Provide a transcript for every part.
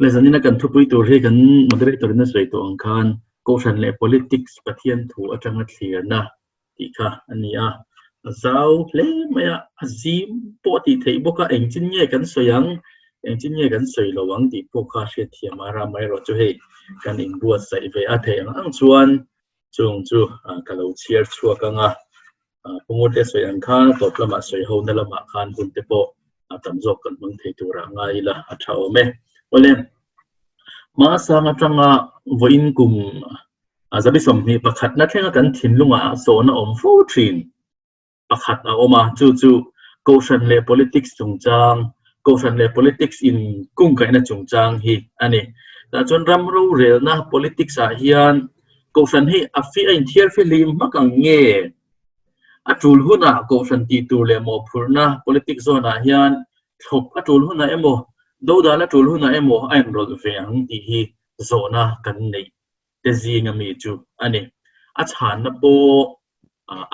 Le zanina kan thupui tur hi kan moderator in a sawi tawh ang khan Kohhran leh Politics Pathian thu atanga thlirna tih kha a ni a. A zau hle mai a, a zim pawh a tih theih bawk a, engchin nge kan sawi ang, engchin nge kan sawi lo ang tih pawh kha hriatthiam a ram mai erawh chu hei kan inbuatsaih ve a theih ang ang chuan chung chu ka lo chhiar chhuak ang a. Pu Ngurte sawi ang khan tawp lamah sawi ho na lamah khan hun te pawh a tam zawk kan hmang thei turah ngai ila a tha awm e. Awle, hmasang atanga vawiin kum zabi 21 na thlenga kan thinlungah sawhna awm fo thin pakhat a awm a, chu chu Kohhran leh Politics chungchang, Kohhran leh Politics in kungkaihna chungchang hi a ni. Tah chuan ram rorelna Politics ah hian Kohhran hi a fi a inthiar fihlim hmak ang nge? A tul hunah Kohhran tih tur leh mawhphurhna Politics zawn ah hian thlawp a tul hunah emaw, dodal a tul hunah emaw a inrawlh ve ang tih hi zawhna kan neih te zinga mi chu a ni. A chhanna pawh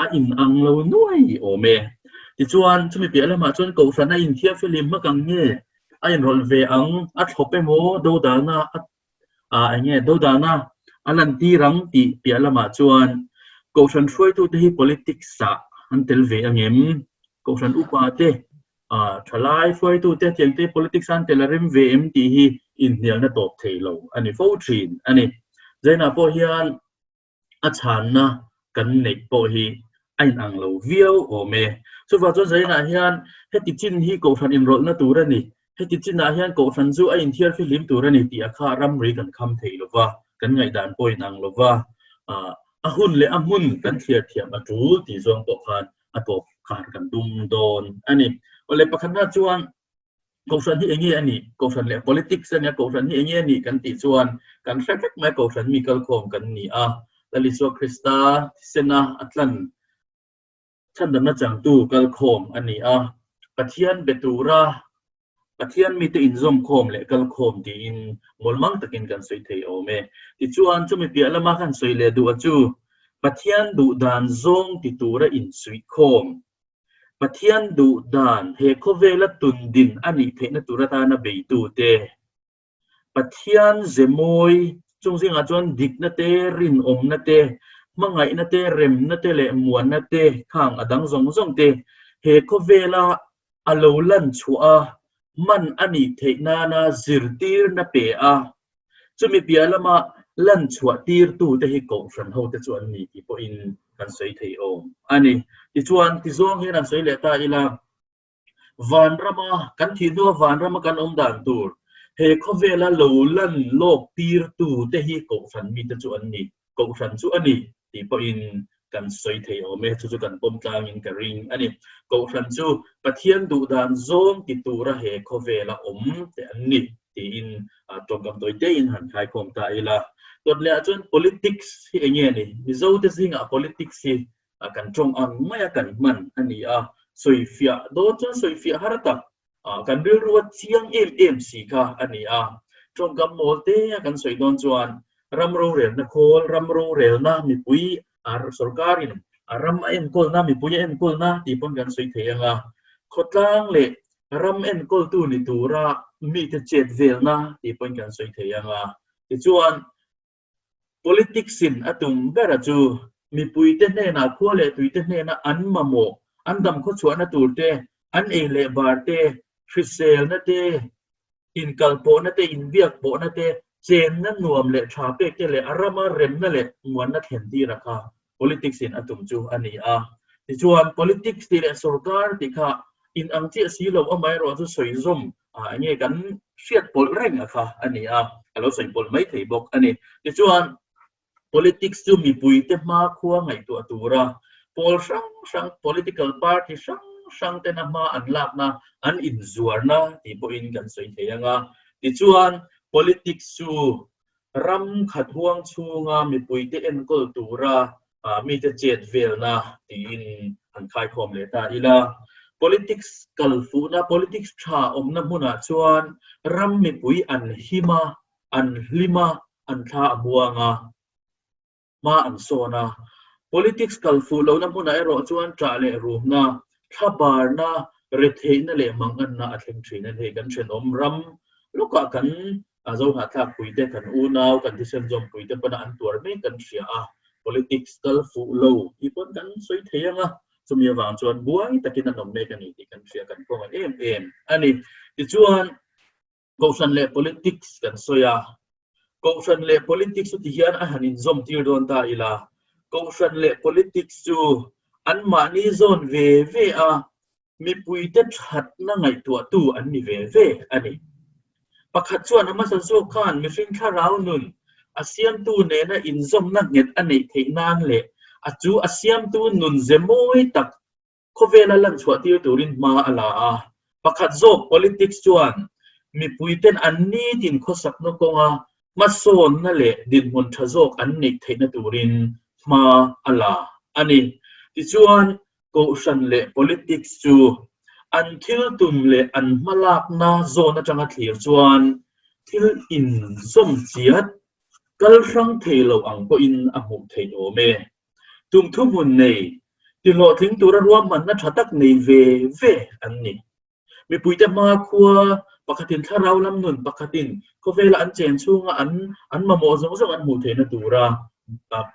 a inang lo nuai awm e. Tichuan, chumi piah lamah chuan Kohhran a inthiar fihlim hmak ang nge? A inrawlh ve ang, a thlawp emaw, dodalna a eng nge dodalna a lantir ang tih piah lamah chuan Kohhran hruaitute hi politics ah an tel ve ang em? Kohhran upa te, thalai hruaitute tiang te politics ah an tel a rem ve em tih hi inhnialna tawp thei lo a ni fo thin a ni. Zainah pawh hian a chhanna kan neih pawh hi a inang lo viau awm e. Chuvang chuan Zainah hian heti chin hi Kohhran inrawlhna tur a ni, heti chinah hian Kohhran chu a inthiar fihlim tur a ni tih a kha ramri kan kham thei lo va, kan ngaihdan pawh inang lo va, a hun leh a hmun kan thliar thiam a tul tih zawng pawh khan a tawp khar kan tum dawn a ni. Awle pakhatna chuan Kohhran hi enge a nih? Kohhran leh politics a nia, Kohhran hi enge a nih kan tih chuan kan hre vek mai Kohhran mi kalkhawm kan ni a, Lal Isua Krista thisena a tlan chhandamna changtu kalkhawm a ni a, Pathian be tura Pathian mite inzawmkhawm leh kalkhawm tiin mawlmang takin kan sawi thei awm e. Tichuan chumi piah lama kan sawi leh duh a chu Pathian duh dan zawng ti tura insuihkhawm Pathian duh dan he khawvela tun din a nih theihna tur atana beitute, Pathian ze mawi chung zingah chuan dikna te, rinawmna te, hmangaihna te, remna te leh muanna te khang a dang zawng zawng te he khawvela a lo lan chhuah a, hman a nih theih nana zirtirna pe a, Chumi piah lama lan chhuah tirtute hi Kohhran hote chu an ni tih pawhin kan sawi thei awm a ni. Tichuan, tizawng hian an sawi leh ta ila, Vanrama kan thih hnua vanrama kan awm dan tur, he khawvela lo lan lawk tirtute hi Kohhran mite chu an ni. Kohhran chu a ni tih pawhin kan sawi thei awm e, chu chu kan pawm tlangin ka ring a ni. Kohhran chu Pathian duh dan zawng ti tura he khawvela awm te an ni tiin tawngkam tawi tein han khaikhawm ta ila. Tawt lehah chuan politics hi eng nge ni? Mizote zingah politics hi kan tawng ang maia kan hman a ni a, sawifiah dawn chuan sawifiah har tak Kan rilru a chiang em em si kha a ni a. Tawngkam mawl te a kan sawi dawn chuan ram rorelna khawl, ram rorelna mipui sorkarin a ram a enkawlna, mipui a enkawlna tih pawn kan sawi thei ang a. Khawtlang leh ram enkawltu ni tura mite chet velna tih pawn kan sawi thei ang a. Tichuan, Politics in a tum bera chu mipuite hnenah, khua leh tuite hnena an mamawh, an damkhawchhuahna tur te, an ei leh bar te, hriselna te, inkalpawhna te, inbiakpawhna te, chenna nuam leh tha pek te leh a rama remna leh muanna thlen tira kha politics in a tum chu a ni a. Tichuan politics tih leh sorkar tih kha inang chiah si lo amaherawh chu sawi zawm eng nge kan hriat pawlh reng a kha a ni a, a lo sawi pawlh mai thei bawk a ni. Tichuan politics chu mipuite hmakhua ngaihtuah tura pawl hrang hrang political party hrang hrang tena hma an lakna an inzuarna tih pawhin kan sawi thei ang a. Tichuan politics chu Ram khat huang chhunga mipuite enkawl tura mite chet velna tiin han khaikhawm leh ta ila. Politics kalfuhna, politics tha awmna hmunah chuan ram mipui an him a, an hlim a, an thla a muang a. hma an sawn a. Politics kal fuh lohna hmunah erawh chuan ṭah leh rumna, thlabarna, retheihna leh manganna a thleng ṭhin a ni. Hei kan ṭhenawm ram lawkah kan Zohnahthlakpuite kan unau, kan thisen zawmpuite pawna an tuar mek kan hria a, politics kal fuh lo tih pawn kan sawi thei ang a, chumi avang chuan buai takin an awm mek a ni tih kan hria, kan khawngaih em em a ni. Tichuan, Kohhran leh politics kan sawi a, Kohhran leh politics chu tihian a han inzawm tir dawn ta ila, Kohhran leh politics chu anmahni zawn ve ve a, mipuite thatna ngaihtuahtu an ni ve ve a ni. Pakhat chuan a hmasa zawk khan mihring thlarau nun a siamtu nena inzawmna nghet a neih theih nan leh a chu a siamtu nun ze mawi tak khawvela lan chhuah tir turin hma a la a. Pakhat zawk politics chuan mipuiten an nitin khawsakna kawnga hmasawnna leh dinhmun tha zawk an neih theihna turin hma a la a ni. Tichuan, Kohhran leh politics chu an thil tum leh an hmalakna zawn atanga thlir chuan thil inzawm chiat kal hrang thei lo ang pawhin a hmuh theih awm e. Tum thuhmun nei, tihlawhtling tura ruahmanna tha tak nei ve ve an ni. Mipuite hmakhua pakhatin thlarau lam nun pakhatin khawvela an chen chhunga an an mamawh zawng zawng an hmuh theihna tura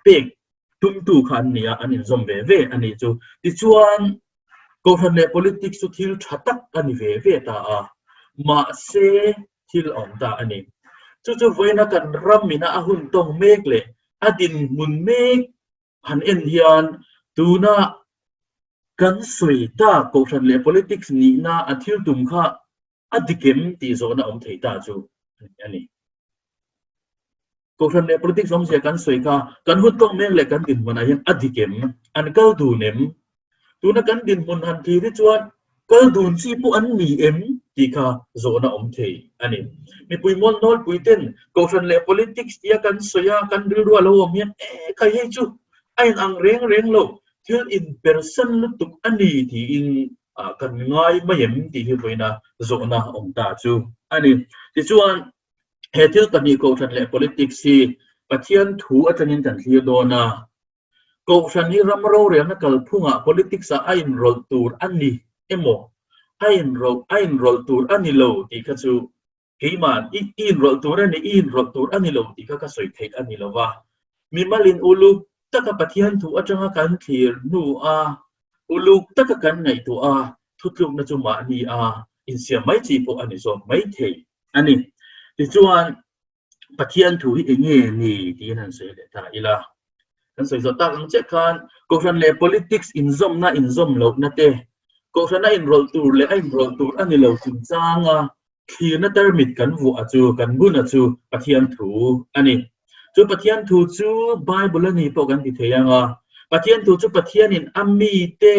pek tumtu kha an ni a, an inzawm ve ve a nih chu. Tichuan, Kohhran leh politics chu thil tha tak a ni ve ve ta a, mahse thil a awm ta a ni. Chu chu vawiina kan ram ina a hun tawng mek leh a dinhmun mek han en hian tuna kan sawi tak Kohhran leh politics nihna a thil tum kha a dik em tih zawhna awm thei ta chu a ni. Kohhran leh politics awmzia kan sawi kha kan hun tawng mek leh kan dinhmunah hian a dik em? An kal dun em? Tuna kan dinhmun han thlir hi chuan kal dun chi pawh an ni em tih kha zawhna awm thei a ni. Mipui mual nawlpui ten Kohhran leh politics tia kan sawi a, kan rilru a lo awm hian e khai hei chu a inang reng reng lo, thil inpersan lutuk a ni tiin kan ngai mai em tih hi vawiina zawhna awm ta chu a ni. Tichuan, he thil pahnih Kohhran leh politics hi Pathian thu atangin kan thlir dawn a, Kohhran hi ram rorelna kalphungah politics-ah a inrawlh tur a ni emaw, a inrawlh a inrawlh tur a ni lo tih kha chu keimah i inrawlh tur a ni, i inrawlh tur a ni lo tih kha ka sawi theih a ni lo va. Mimalin uluk taka Pathian thu atanga kan thlir hnu a, uluk taka kan ngaihtuah a, thutlukna chu mahni a insiam mai chi pawh a ni zawk mai thei a ni. Tichuan, Pathian thu hi eng nge ni tiin han sawi leh ta ila. Kan sawi zawh tak ang chiah khan Kohhran leh politics inzawmna inzawm lohna te, Kohhrana inrawlh tur leh a inrawlh tur a ni lo chungchanga thlirna tarmit kan vuah a chu, kan bun a chu Pathian thu a ni. Chu Pathian thu chu Bible a ni pawh kan ti thei ang a, Pathian thu chu Pathianin a mite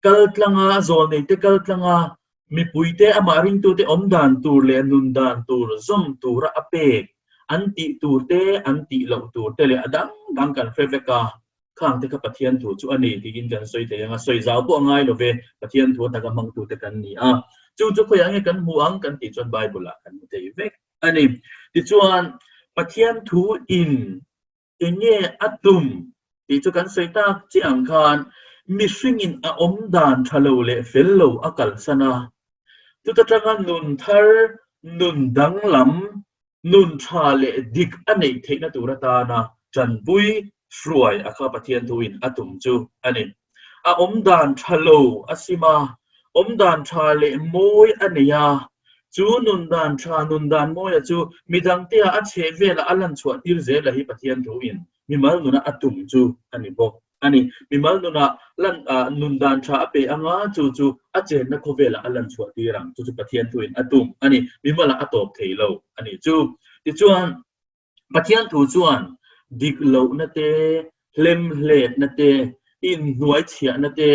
Kal tlanga, zawlneite kal tlanga, mipuite amah ringtute awm dan tur leh nun dan tur zawm tura a pek, an tih tur te, an tih loh tur te leh a dang dang kan hre vek a, khang te kha Pathian thu chu a ni tiin kan sawi thei ang a, sawi zau pawh a ngai lo ve, Pathian thu ataka hmangtute kan ni a, chu chu khawiah nge kan hmu ang kan tih chuan Bible ah kan hmu thei vek a ni. Tichuan, Pathian thu in Enge a tum tih chu kan sawi tak chiah ang khan mihringin a awm dan tha lo leh fel lo a kalsan a. Chuta tanga nun thar, nun danglam, nun tha leh dik a neih theihna tur atana tanpui hruai a kha Pathian thuin a tum chu a ni. A awm dan tha lo a sim a, awm dan tha leh mawi a nei a, chu nun dan tha, nun dan mawia chu midangtea a chheh velah a lan chhuah tir zel a hi Pathian thuin mimal nuna a tum chu a ni bawk a ni. Mimal nunah lan nun dan tha a pe anga chu chu a chenna khawvelah a lan chhuah tir ang, chu chu Pathian thuin a tum a ni. Mimalah a tawp thei lo a ni chu. Tichuan, Pathian thu chuan dik lohna te, hlemhletna te, inhnuaichhiahna te,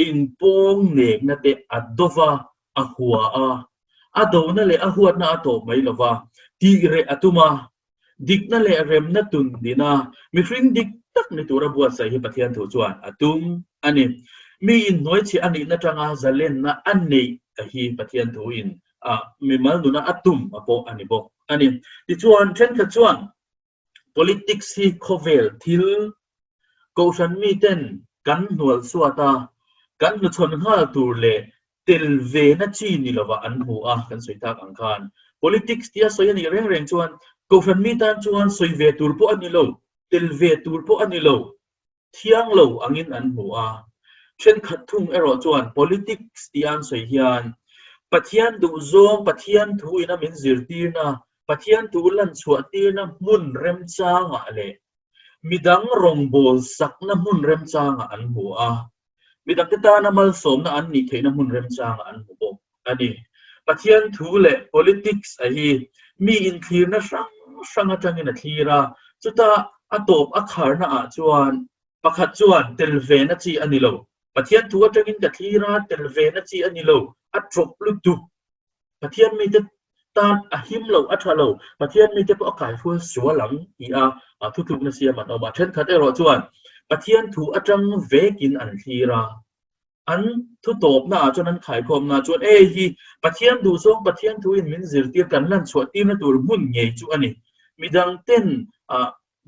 inpawng nekna te a do va, a hua a. A dona leh a huatna a tawp mai lo va, tih reh a tum a. Dikna leh remna tun dina mihring dik tak ni tura buatsaih hi Pathian thu chuan a tum a ni. Mi inhnuaichhiah a nihna tanga zalenna a neih a hi Pathian thuin a mimal nuna a tum a pawh a ni bawk a ni. Tichuan, thenkhat chuan politics hi khawvel thil, kohhran miten kan hnual chhuat a, kan hnuchhawn nghal tur leh tel ve na chi ni lovah an hmu a, kan sawi tak ang khan. Politics tia sawi a nih reng reng chuan Kohhran mi tan chuan sawi ve tur pawh a ni lo, tel ve tur pawh a ni lo, thiang lo angin an hmu a. Thenkhat thung erawh chuan politics tia an sawi hian Pathian duhzawng, Pathian thu ina min zirtirna, Pathian thu lan chhuahtirna hmun remchangah leh midang rawngbâwl sakna hmun remchangah an hmu a. Midangte tana malsawmna an nih theihna hmun remchangah an hmu bawk a ni. Pathian thu leh politics a hi mi inthlirna hrang hrang atangin a thlir a, chuta a tawp a kharna ah chuan pakhat chuan tel vena chi a ni lo. Pathian thu atangin ka thlir a, tel vena chi a ni lo, a ṭawp lutuk. Pathian mite tan a him lo, a tha lo, Pathian mite pawh a kaihrual sual ang ti a thutlukna siam an awm a. Thenkhat erawh chuan Pathian thu atang vekin an thlir a, an thu tawpna ah chuan an khaikhawmna chuan ei hi Pathian duhzawng Pathian thuin min zirtir kan lan chhuah tirna tur hmun ngei chu a ni. Midang ten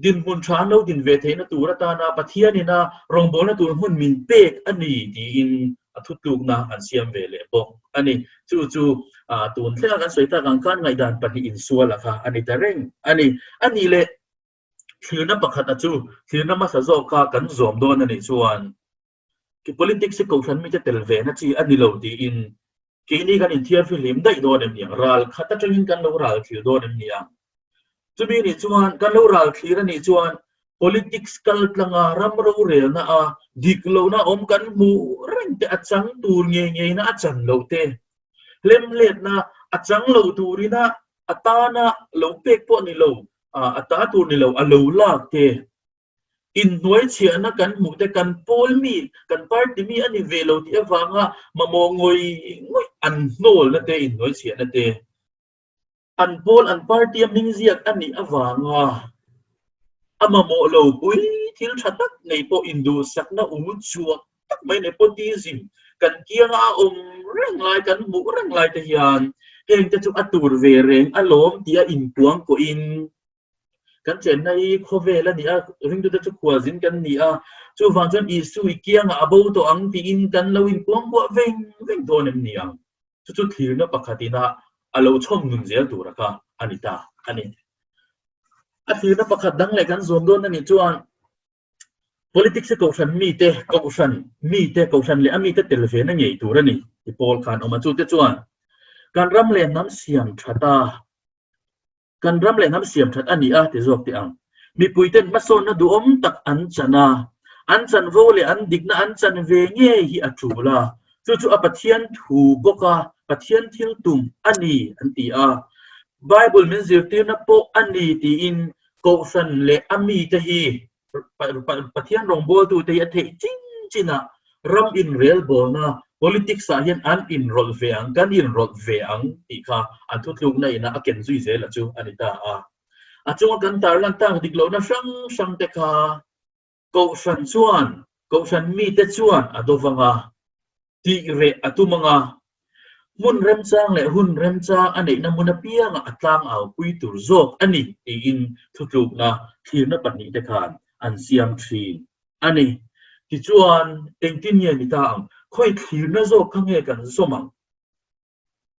Dinhmun tha an lo din ve theihna tur atana Pathianin a rawngbawlna tur hmun min pek a ni tiin a thutlukna an siam ve leh bawk a ni. Chu chu tun thlenga kan sawi tak ang khan ngaihdan pahnih insuala kha a ni ta reng a ni. A nih leh thlirna pakhat a chu thlirna hmasa zawk kha kan zawm dawn a nih chuan Politics hi kohhran mite tel ve na chi a ni lo tiin keini kan inthiar fihlim daih dawn em ni ang? Ral khat atangin kan lo ral thlir dawn em ni ang? Chumi nih chuan kan lo ral thlir a nih chuan politics kal tlanga ram rorelna a dik lohna awm kan hmuh reng te a chang tur ngei ngeina a chan loh te, hlemhletna a chang lo turina a tana lo pek pawh ni lo, a ta tur ni lo a lo lak te. Inhnuaichhiahna kan hmuh te kan pawl mi, kan party mi a ni ve lo tih avanga mamawh ngawih ngawih an hnawlna te, inhnuaichhiahna te, an pawl, an party a hming ziak a nih avanga a mamawh lo pui thil tha tak nei pawh induhsakna u chhuak tak mai nepotism kan kianga a awm reng lai, kan hmuh reng lai te hian heng te chu a tur ve reng alawm tih a inpuang pawhin Kan chenna hi khawvel a ni a, ringtute chu khualzin kan ni a, chuvang chuan Isu i kiangah a bo tawh ang tiin kan lo inkuangkuah veng veng dawn em ni ang? Chu chu thlirna pakhatin a a lo chhawm nun zel tura kha a ni ta a ni. A thlirna pakhat dang leh kan zawm dawn a nih chuan Politics hi kohhran mite, kohhran mite, kohhran leh a mite tel ve na ngei tur a ni ti pawl khan awm a. Chute chuan kan ram leh hnam siam that a, Kan ram leh hnam siam that a ni a ti zawk teh ang. Mipuiten hmasawnna duhawm tak an chan a, an chanvo leh an dikna an chan ve ngei hi a tul a, chu chu a Pathian thu bawk a, Pathian thil tum a ni an ti a. Bible min zirtirna pawh a ni tiin Kohhran leh a mite hi Pathian rawngbawltute hi a theih chin chinah ram inrelbawlna, politics ah hian an inrawlh ve ang, kan inrawlh ve ang tih kha an thutlukna ina a ken zui zel a chu a ni ta a. A chunga kan tarlan tak dik lohna hrang hrang te kha Kohhran chuan, Kohhran mite chuan a do vang a, tih reh a tum ang a, hmun remchang leh hun remchang a neihna hmun apiangah a tlangau pui tur zawk a ni tiin thutlukna thlirna pahnihte khan an siam thin a ni. Tichuan, engtin nge ni ta ang? Khawi thlirna zawk kha nge kan zawm ang?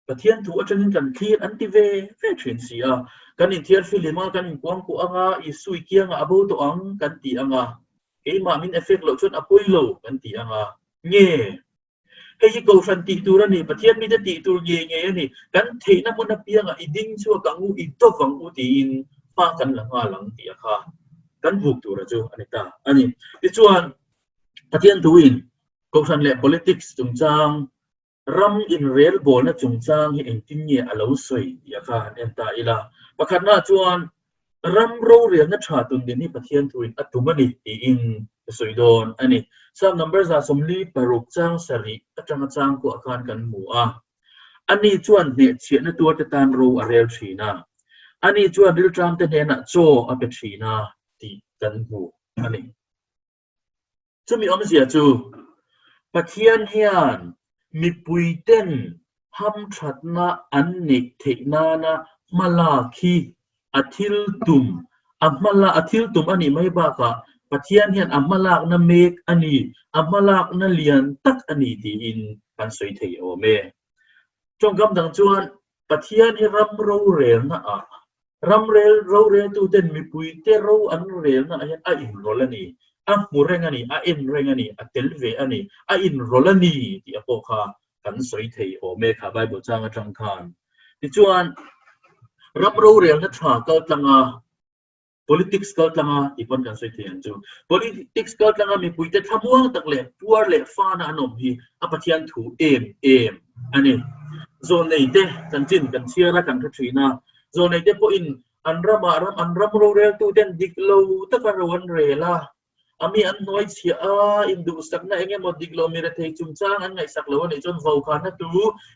Pathian thu atangin kan thlir an ti ve ve thin si a, kan inthiar fihlim a, kan inkuangkuah ang a, Isui kiangah a bo tawh ang kan ti ang a, keimah min effect loh chuan a pawi lo kan ti ang a, nge hei hi Kohhran tih tur a ni, Pathian mite tih tur ngei ngei a ni, kan theihna hmun apiangah i ding chhuak ang u, i dawp ang u tiin hma kan la nghal ang tih a kha kan buk tura chu a ni ta a ni. Tichuan, Pathian thuin Kohhran leh politics chungchang Ram inrelbawlna chungchang hi engtin nge a lo sawi tih a kha han en ta ila. Pakhatna chuan ram rorelna tha tun din hi Pathian thuin a tum a ni tiin ka sawi dawn a ni. Psalm number 146 chang sarih atanga chang kuah khan kan hmu a. Ani chuan hnehchhiahna tuarte tan ro a rel thin a. Ani chuan rilṭamte hnenah chaw a pe thin a tih kan hmu a ni. Chumi awmzia chu Pathian hian mipuiten hamthatna an neih theih nana hmalak hi a thil tum, a hmala a thil tum a nih mai bakah Pathian hian a hmalakna mek a ni, a hmalakna lian tak a ni tiin kan sawi thei awm e. Tawngkam dang chuan. Pathian hi ram rorelna ah, ram rel roreltuten mipuite ro an relna ah hian a inrawlh a ni, a hmu reng a ni, a en reng a ni, a tel ve a ni, a inrawlh a ni tih a pawh kha kan sawi thei awm e kha Bible chang atang khan. Tichuan, ram rorelna tha kaltlanga Politics kal tlanga tih pawn kan sawi thei ang chu. Politics kal tlanga mipuite thlamuang tak leh puar leh fana an awm hi a Pathian thu em em a ni. Zawlneite chanchin kan chhiar a, kan hre thin a. Zawlneite pawhin an ramah ram an ram roreltuten dik lo taka ro an rel a, a mi an hnuai chhiah a, induhsakna eng emaw dik lo mi rethei chungchang an ngaihsak lo a nih chuan vaukhana tu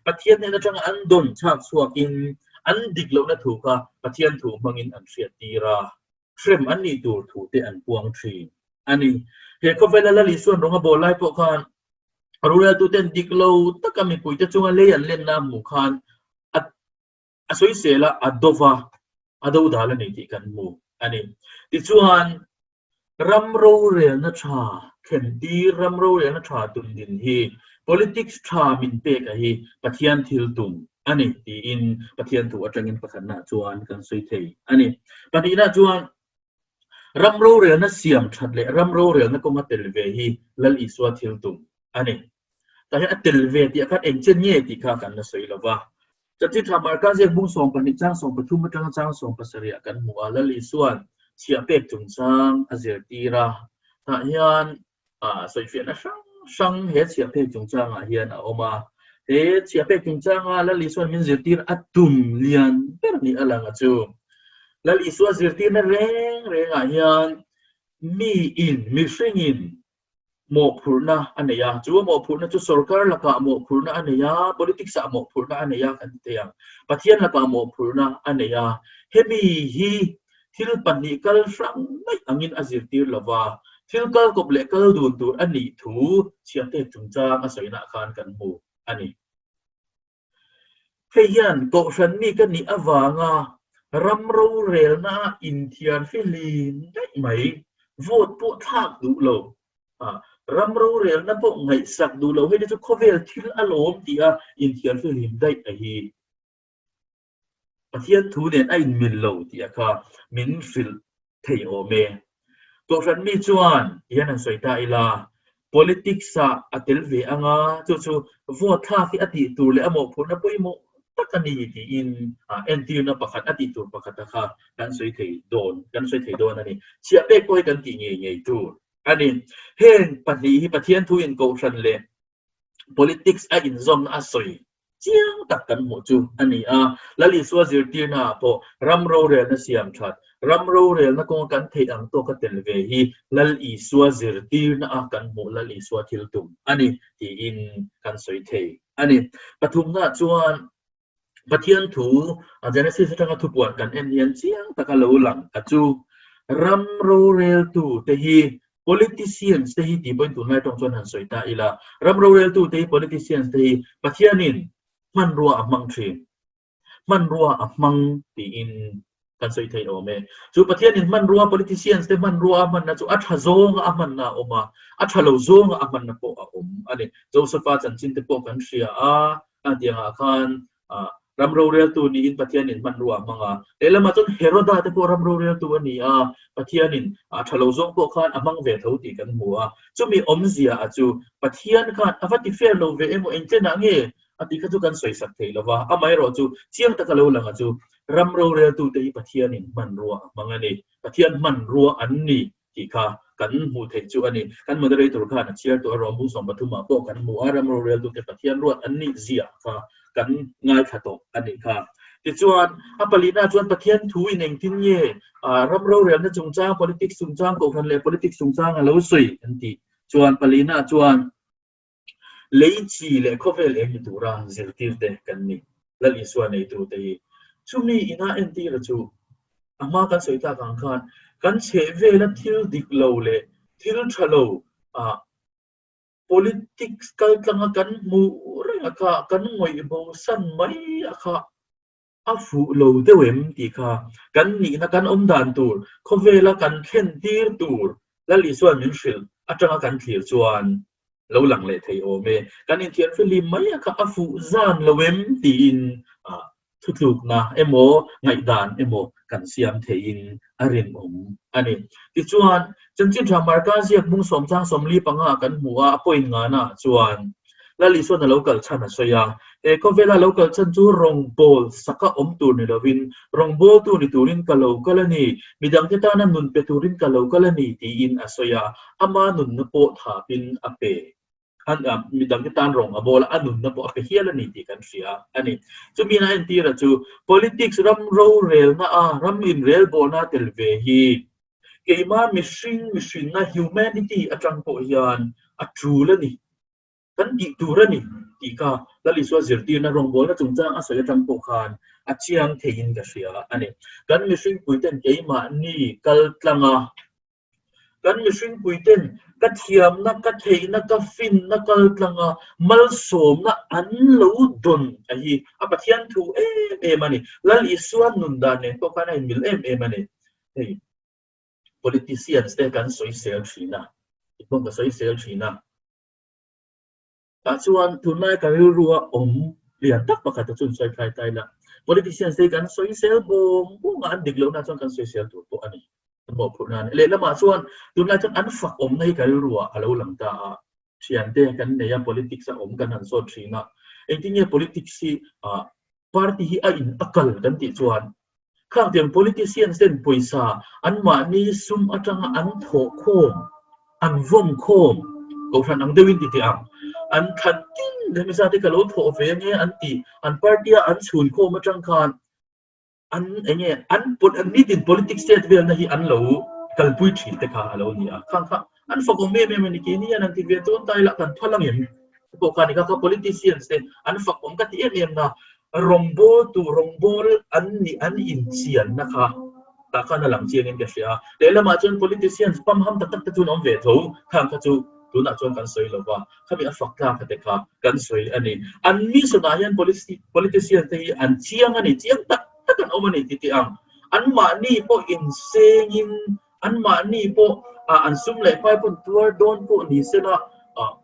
Pathian hnen atanga an dawn chhak chhuakin an dik lohna thu kha Pathian thu hmangin an hriattir a, hrem an nih tur thu te an puang thin a ni. He khawvela Lal Isuan rawng a bawl lai pawh khan roreltuten dik lo taka mipuite chunga lei an lenna a hmuh khan a a sawisel a, a do va, a dodal a ni tih kan hmu a ni. Tichuan, ram rorelna tha thlentir, ram rorelna tha tum din hi politics tha min pek a hi Pathian thil tum a ni tiin Pathian thu atangin pakhatna chuan kan sawi thei a ni. Pahnihna chuan ram rorelna siam that leh ram rorelna kawnga tel ve hi Lal Isua thil tum a ni. Tah hian a tel ve tih ah khan eng chen nge tih kha kan la sawi lo va. Chanchin tha Marka ziak bung 12 chang 13 atanga chang 17 ah kan hmu a, Lal Isua'n chhiah pek chungchang a zirtir a. Tah hian sawifiahna hrang hrang he chhiah pek chungchangah hian a awm a. He chhiah pek chungchanga Lal Isua'n min zirtir a tum lian ber ni a lang a chu. Lal Isua zirtirna reng rengah hian miin, mihringin mawhphurhna a nei a, chu a mawhphurhna chu sorkar lakah mawhphurhna a nei a, politics ah mawhphurhna a nei a kan ti thei ang. Pathian lakah mawhphurhna a nei a, hemi hi thil pahnih kal hrang daih angin a zirtir lo va, thil kal kawp leh kal dun tur a nih thu chhiahpek chungchang a sawinaah khan kan hmu a ni. Hei hian kohhran mi ka nih avanga ram rorelna a inthiar fihlim daih mai, vote pawh thlak duh lo, ram rorelna pawh ngaihsak duh lo, hei te chu khawvel thil alawm tih a inthiar fihlim daih a hi. Pathian thu nen a inmil lo tih a kha min hrilh thei awm e. Kohhran mi chuan ti hian han sawi ta ila, politics ah a tel ve anga chu chu vote thlak hi a tih tur leh a mawhphurhna pawimawh tak a ni tiin entirna pakhat a tih tur pakhat a kha kan sawi thei dawn kan sawi thei dawn a ni. Chhiah pek pawh hi kan tih ngei ngei tur a ni. Heng pahnih hi Pathian thu in kohhran leh politics a inzawmna a sawi chiang tak kan hmuh chu a ni a. Lal Isua zirtirna ah pawh ram rorelna siam that, ram rorelna kawnga kan theih ang tawka tel ve hi Lal Isua zirtirna a kan hmuh Lal Isua thil tum a ni tiin kan sawi thei a ni. Pathumna chuan Pathian thu Genesis atanga thupuan kan en hian chiang taka lo lang a chu ram roreltu te hi politicians te hi tih pawhin tunlai tawng chuan han sawi ta ila, ram roreltu te hi politicians te hi Pathianin hmanrua a hmang thin, hmanrua a hmang tiin kan sawi thei awm e. Chu Pathianin hmanrua politicians te hmanrua a hmanna chu a tha zawnga a hmanna a awm a, a tha lo zawnga a hmanna pawh a awm a ni. Josepha chanchin te pawh kan hria a, khatiangah khan ram roreltu niin Pathianin hmanrua a hmang a. Lehlamah chuan Heroda te pawh ram roreltu a ni a, Pathianin a tha lo zawng pawh khan a hmang ve tho tih kan hmu a. Chumi awmzia a chu Pathian khan a va ti fair lo ve emaw engtlenah nge a tih kha chu kan sawisak thei lo va, amaherawh chu chiang taka lo lang a chu ram roreltute hi Pathianin hmanrua a hmang a ni, Pathian hmanrua an ni tih kha kan hmuh theih chu a ni. Kan moderator khan a chhiar tawh a, Rawhmu 13 ah pawh kan hmu a, ram roreltute Pathian ruat an nih zia kha kan ngaithla tawh a nih kha. Tichuan, a palina chuan Pathian thu in engtin nge ram rorelna chungchang, politics chungchang, kohhran leh politics chungchang a lo sawi an tih chuan palina chuan Lei chi leh khawvel eng ni tura zirtirte kan ni. Lal Isua neitute hi. Chumi ina entira chu a hma kan sawi tak ang khan kan chhehvela thil dik lo leh thil tha lo ah politics kaltlanga kan hmuh reng a kha kan ngawih bosan mai a kha a fuh lo deuh em tih kha kan nihna kan awm dan tur khawvela kan thlen tir tur Lal Isua'n min hrilh atanga kan thlir chuan lo lang leh thei awm e. Kan inthian fihlim mai a kha a fuh zan lo em tiin. thutlukna emaw ngaihdan emaw kan siam theiin a rinawm a ni. Tichuan, Chanchin Tha Marka ziak bung sawmchang 45 ah kan hmu a, a point ngana ah chuan Lal Isuan a lo kal chhan a sawi a, He khawvela lo kal chhan chu rawngbâwl saka awm tur ni lovin, rawngbâwltu ni turin ka lo kal a ni, midangte tana nun pe turin ka lo kal a ni, tiin a sawi a, ama nunna pawh thapin a pe. Midangte tan rawng a bawl a, a nunna pawh a pe hial a ni tih kan hria a ni. Chumi a entira chu politics ram rorelna a ram inrelbawlna tel ve hi keima mihring mihrinna humanity atang pawh hian a tul a ni, kan tih tur a ni tih kha Lal Isua zirtirna rawngbawlna chungchang a sawi atang pawh khan a chiang theiin ka hria a ni. Kan mihring puiten keimahni kal tlanga Kan mihringpuiten ka thiamna, ka theihna, ka finna kal tlanga malsawmna an lo dawn a hi a Pathian thu em em a ni. Lal Isua nun dan nen pawh khan a inmil em em a ni. Hei politicians te kan sawisel thin a, tih pawh ka sawisel thin a. Tah chuan tunlai ka rilrua awm lian tak pakhat a chun sawi thlai ta ila, politicians te hi kan sawisel bawng bawng a, an dik lohna chuan kan sawisel tur pawh a ni. Kan mawhphurhna a ni. Lehlamah chuan tunlai chuan an fak awmna hi ka rilruah a lo lang ta a, thiante kan nei a, politics a awm kan han zawt thin a, engtin nge politics hi party hi a in a kal kan tih chuan khang tiang politicians ten pawisa anmahni sum atanga an thawh khawm, an vawm khawm kohhran ang deuhin ti teh ang, an thlan tin hemi zat hi ka lo thawh ve ange an tih an party a an chhun khawm atang khan an enge an nitin politics chet velna hi an lo kalpui thin te kha a lo ni a, khang kha an fakawm em em a ni keini hian an ti ve dawn ta ila kan phal angem te pawh kha a ni kha kha politicians te an fakawm ka ti em em na rawngbawl tu rawngbawl an nih an inchianna kha tah khan a lang chiangin ka hria a, lehlamah chuan politicians pamham tak tak te chu an awm ve tho khang kha chu tunah chuan kan sawi lo va. Khami a fak tlak te kha kan sawi a ni. An mission ah hian politician te hi an chiang a ni, chiang tak tak an awm a ni ti tih ang. Anmahni pawh insengin, anmahni pawh an sum leh pai pawn tuar dawn pawh ni sela,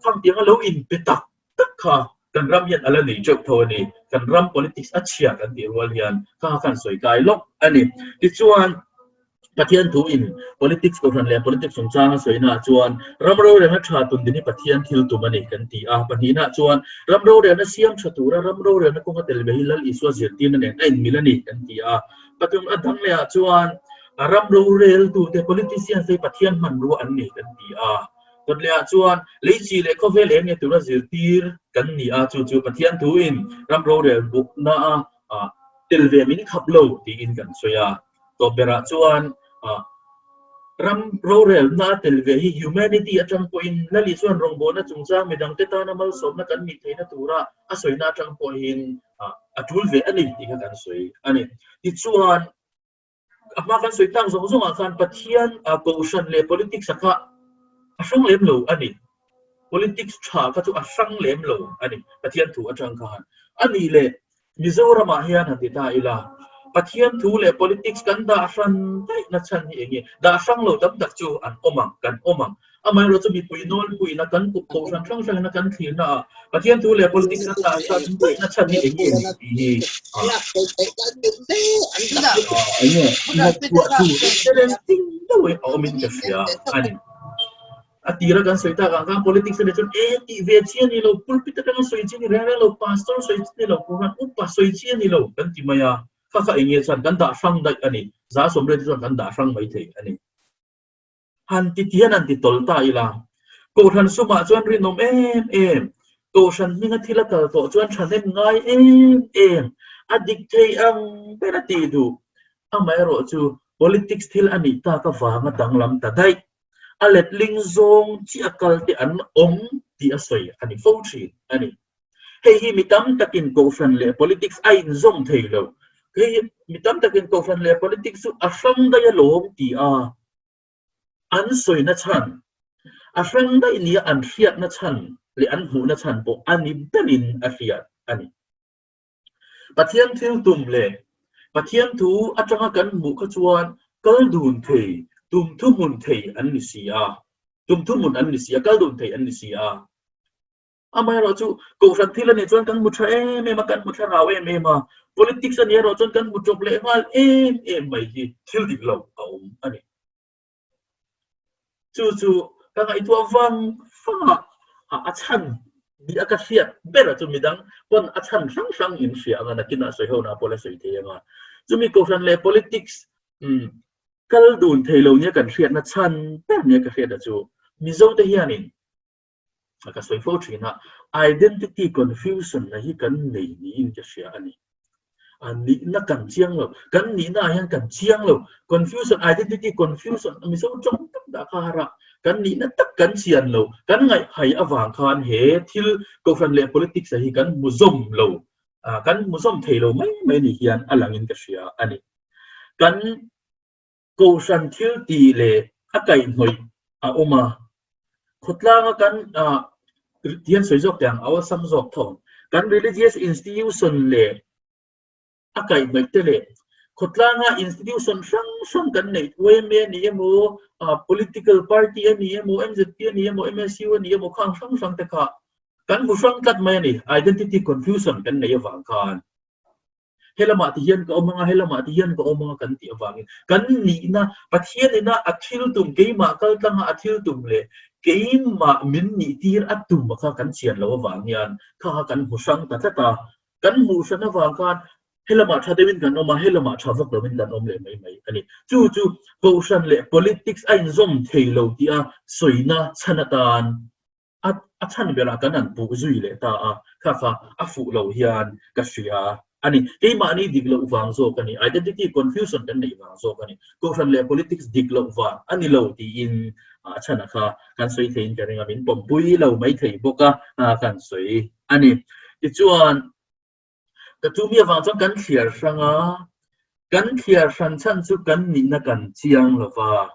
khang tianga lo inpe tak tak kha kan ram hian a la nei teuh tho a ni. Kan ram politics a chhia kan tih rual hian kha kha kan sawi kai lawk a ni. Tichuan. Pathian thu in politics kohhran leh politics chungchang a sawina ah chuan ram rorelna tha tun din hi Pathian thil tum a ni kan ti a. Pahnihna ah chuan ram rorelna siam tha tura ram rorelna kawnga tel ve hi Lal Isua zirtirna nen a inmil a ni kan ti a. Pathum a dang leh ah chuan ram roreltute politicians te hi Pathian hmanrua an ni kan ti a. Kawt leh ah chuan lei chi leh khawvel eng nge tura zirtir kan ni a, chu chu Pathian thu in ram rorel bukna a tel ve min khap lo tiin kan sawi a. Tawp berah chuan ram rorelna a tel ve hi humanity atang pawhin Lali chuan rawngbawlna chungchang midangte tana malsawmna kan nih theihna tura a sawina atang pawhin a tul ve a ni tih kha kan sawi a ni. Tichuan a hma kan sawi tak zawng zawngah khan Pathian kohhran leh politics a kha a hrang lem lo a ni. Politics tha kha chu a hrang lem lo a ni Pathian thu atang khan. A nih leh Mizoramah hian han ti ta ila, Pathian thu leh politics kan dah hran daih na chhan hi eng nge? Dah hrang lo tam tak chu an awm ang, kan awm ang. Amaherawhchu chu mipui nawlpuina kan kut kohhran hrang hrangina kan thlirna ah Pathian thu leh politics kan dah hran daih na chhan hi eng nge ni tih hi eng nge ngaihtuah tur interesting deuh a awmin ka hria a ni. A tira kan sawi tak ang khan politics a nih chuan e tih ve chi a ni lo, pulpit atanga sawi chi a ni reng reng lo, pastor sawi chi a ni lo, Quran upa sawi chi a ni lo kan ti mai a, kha kha eng nge chuan kan dah hrang daih a ni, 80% te chuan kan dah hrang mai thei a ni. Han ti ti hian han ti tawl ta ila, Kohhran sumah chuan rinawm em em, Kohhran hminga thil a kal tawh chuan thahnem ngai em em, a dik thei ang ber a tih duh. Amaherawhchu politics thil a nih tak avanga danglam ta daih. A letling zawng chiah kal te an awm tih a sawi a ni fo thin a ni. Hei hi mi tam takin kohhran leh politics a inzawm thei lo. Hei hi mi tam takin kohhran leh politics chu a hrang daih alawm ti a an sawina chhan, a hrang daih nia an hriatna chhan leh an hmuhna chhan pawh a ni berin a hriat a ni. Pathian thil tum leh Pathian thu atanga kan hmuh kha chuan kal dun thei, tum thuhmun thei an ni si a, tum thuhmun an ni si a, kal dun thei an ni si a. Amaherawhchu, Kohhran thil a nih chuan kan hmu tha em em a, kan hmu thlarau em em a, politics a nih erawh chuan kan hmu ṭawp leh nghal em em mai hi thil dik lo a awm a ni. Chu chu ka ngaihtuah vang vang a, a chhan ni a ka hriat ber a chu midang pawn a chhan hrang hrang in hria ang a, nakinah sawi ho nah pawh la sawi thei ang a. Chumi Kohhran leh politics kal dun thei lo nia kan hriatna chhan ber nia ka hriat a chu Mizote hianin ka sawi fo thin a, identity confusion na hi kan nei niin ka hria a ni. A nihna kan chiang lo, kan nihna ah hian kan chiang lo, confusion, identity confusion, Mizo tawng tak dah kha har a, kan nihna tak kan chian lo, kan ngaihhai avang khan he thil Kohhran leh politics ah hi kan hmu zawm lo, kan hmu zawm thei lo mai mai ni hian a langin ka hria a ni. Kan Kohhran thil tih leh a kaihhnawih a awm a, khawtlanga kan tihian sawi zawk teh ang, a awlsam zawk tho. Kan religious institution leh a kaihhnawih te leh khawtlanga institution hrang hrang kan neih, yma a ni emaw, political party a ni emaw, mzp a ni emaw, MSU a ni emaw khang hrang hrang te kha kan hmu hrang tlat mai a ni, identity confusion kan neih avang khan. Helamah ti hian ka awm anga, helamah ti hian ka awm anga kan tih avangin kan nihna, Pathian ina a thil tum, keimah kal tlanga a thil tum leh keimah min nihtir a tum kha kan chian loh avang hian kha kha kan hmu hrang ta tlat a. Kan hmuh hran avang khan helamah tha deuhin kan awm a, helamah tha vak lovin kan awm leh mai mai a ni. Chu chu Kohhran leh politics a inzawm thei lo tih a sawina chhan atan A a chhan berah kan han puh zui leh ta a, kha kha a fuh lo hian ka hria a ni. Keimahni dik loh vang zawk a ni, identity confusion kan neih vang zawk a ni. Kohhran leh politics dik loh vang a ni lo tiin a chhan a kha kan sawi theiin ka ring a, min pawmpui lo mai thei bawk a, kan sawi a ni. Tichuan. Ka chu mi avang chuan kan thliar hrang a, kan thliar hran chhan chu kan nihna kan chiang lo va,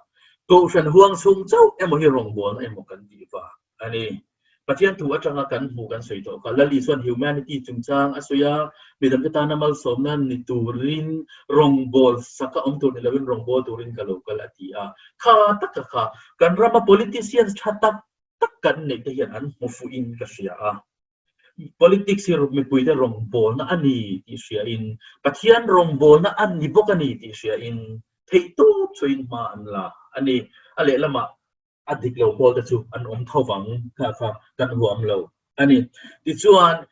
Kohhran huang chhung chauh emaw hi rawngbawlna emaw kan tih vang a ni. Pathian thu atanga kan hmuh kan sawi tawh kha Lali chuan humanity chungchang a sawi a, midangte tana malsawmna ni turin rawngbâwl saka awm tur ni lovin rawngbâwl turin ka lo kal a ti a. Kha taka kha kan rama politicians tha tak tak kan neih te hian an hmu fuhin ka hria a. Politics hi mipuite rawngbawlna a ni tih hriain, Pathian rawngbawlna a ni bawk a ni tih hriain theihtawp chhuahin hma an la a ni. A lehlamah a dik lo pawlte chu an awm tho vang kha kha kan huam lo a ni. Tichuan,